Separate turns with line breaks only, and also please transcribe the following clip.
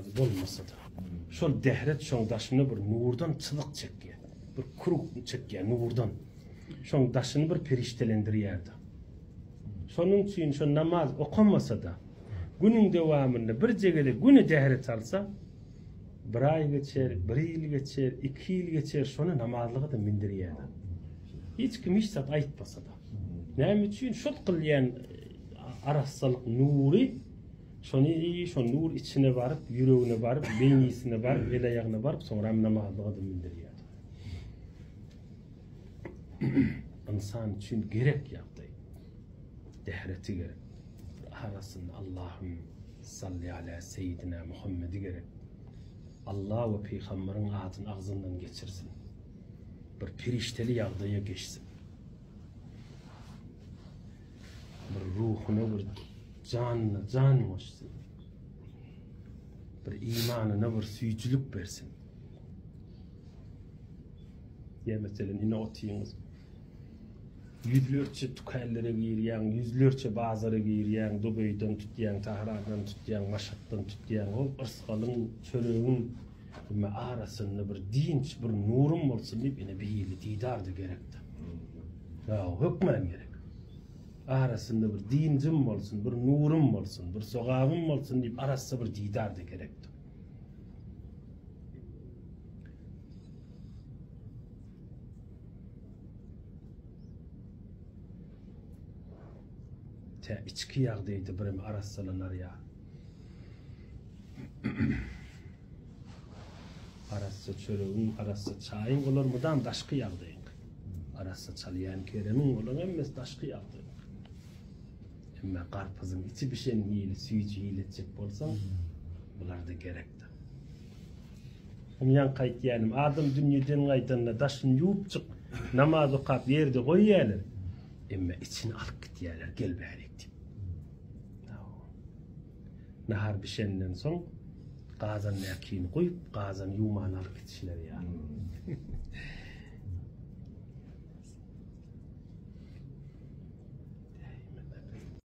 Namazy bolmasa-da. Şol dähret şoň daşyna bir nurdan çyzyk çekýär. Bir krug çekýär nurdan. Şoň daşyny bir perişdelendirýär-de. Şonuň üçin şo namaz okamasa-da, günüň dowamynda birje gezek güni dähret alsa, bir aý geçer, bir ýyl geçer, iki ýyl geçer, şony namazlyga-da mindirýär-de. Hiç kim hiç zat aýtmasa-da. Näme üçin? Şol kylýan arassalyk nury şony şo nur içine baryp, ýüregine baryp, beýnisine baryp, el-aýagyna baryp, soňram namazlyga-da mindirýär. Ynsan üçin gerek ýagdaý. Dähreti gerek. Arasynda Allahüm salli ala seýidina Muhammedi gerek. Allah we pygamberiň adyny agzyndan geçirsin. Bir perişdeli ýagdaýa geçsin. Bir ruhuna bir janyna jan goşsun. Bir imanyna bir süýjülik bersin. Ýa meselem ine otyňyz. Ýüzlerçe tükänlere girýäň, ýüzlerçe bazara girýäň, Dubaýdan tutýaň, Tahrandan tutýaň, Maşatdan tutýaň, hop yrsgalyň, çöregiň emma arasynda bir dinç, bir nurum bolsun diýip ine bir hili didar-da gerekdi. Ýa hökmän gerek. Arasynda bir dinjim bolsun, bir nurum bolsun, bir sogabym bolsun diýip arassa bir didar-da gerekdi. Tä içki ýagdaýda birem arassalanar ýa. Arassa çöregiň, arassa çaýyň olar mydam daşky ýagdaýyň. Arassa çalýan keremiň olaryň hemmesi daşky ýagdaýyň. Emma garpyzyň içi bişen hili süýji hil etjek bolsaň, bular-da gerekdir. Ýaňky aýtýanym, adam dünýeden gaýdanda daşyny ýuwup çyk, namaz okap ýerde goýýarlar. Emma içini alyp gitýärler, gel bärik diýip. Nahar bişenden soň gazan mäkini guýup, gazany ýuwman alyp gidişleri ýaly.